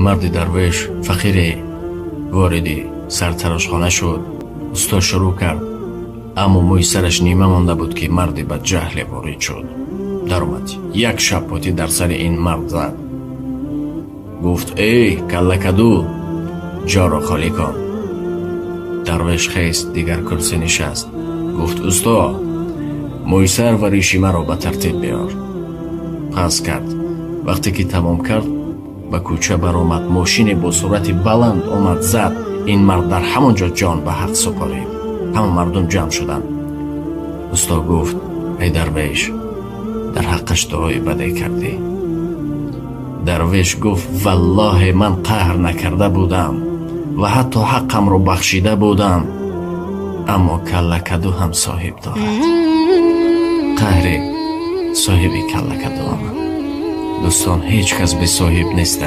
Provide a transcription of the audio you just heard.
Марди дарвеш фақире вориди сартарошхона шуд. Усто шурӯъ кард, аммо мӯи сараш нима монда буд, ки марди бадҷаҳле ворид шуд. Даромад, як шаппотӣ дар сари ин мард зад. Гуфт: «Эй каллакаду, ҷоро холӣ кун!» Дарвеш хест, дигар курсӣ нишаст. Гуфт: «Усто, мӯи сар ва риши маро ба тартиб биёр!» Пас кард. Вақте ки тамом кард, ба кӯча баромад. Мошине бо суръати баланд омад, зад. Ин мард дар ҳамон ҷо ҷон ба ҳақ супорид. Ҳама мардум ҷамъ шуданд. Усто гуфт: «Эй дарвеш, дар ҳаққаш дуои баде кардӣ». Дарвеш гуфт: «Валлоҳе, ман қаҳр накарда будам ва ҳатто ҳаққамро бахшида будам, аммо каллакаду ҳам соҳиб дорад». Қаҳри соҳиби каллакаду омад. Дӯстон, ҳеҷ кас бесоҳиб нестанд.